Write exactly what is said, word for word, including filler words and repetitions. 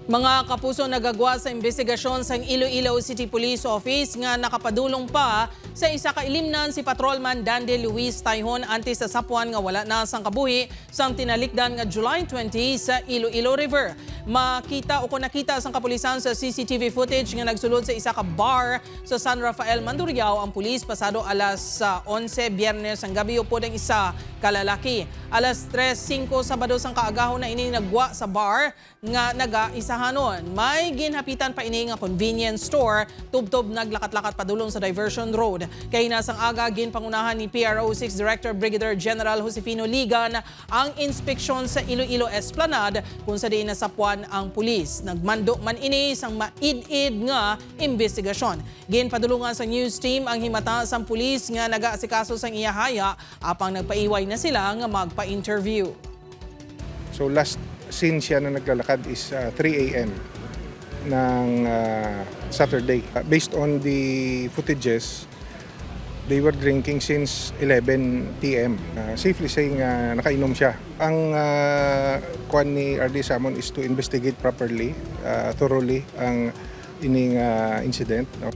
Mga kapuso, nagagwa sa imbestigasyon sang Iloilo City Police Office nga nakapadulong pa sa isa ka ilimnan si Patrolman Dandy Luis Tayhon antes sa sapwan nga wala na sang kabuhi sang tinalikdan nga July twenty sa Iloilo River. Makita o kon nakita sang kapulisan sa C C T V footage nga nagsulod sa isa ka bar sa San Rafael, Mandurriao ang pulis pasado alas, ah, onse Biyernes ang gabi upod ang isa ka lalaki. Alas tres singko Sabado sang kaagahon na ini nagwa sa bar nga nagaisahanon. May ginhapitan pa ini nga convenience store tubtob naglakat-lakat padulong sa diversion road. Kaina sang aga, ginpangunahan ni P R O six Director Brigadier General Josefino Ligan ang inspeksyon sa Iloilo Esplanade, kung sa diin nasapwan ang pulis. Nagmando man ini sang maid-id nga imbestigasyon. Ginpadulungan sa news team ang himata sang pulis nga nagaasikaso sang iya haya, apang nagpaiway na sila nga magpa-interview. So last seen siya na naglalakad is, ah, three a.m. ng, ah, Saturday. Ah, based on the footages, they were drinking since eleven p.m. Ah, safely saying nga nakainom siya. Ang, ah, kuan ni R D Samon is to investigate properly, ah, thoroughly ang ining, ah, incident, no?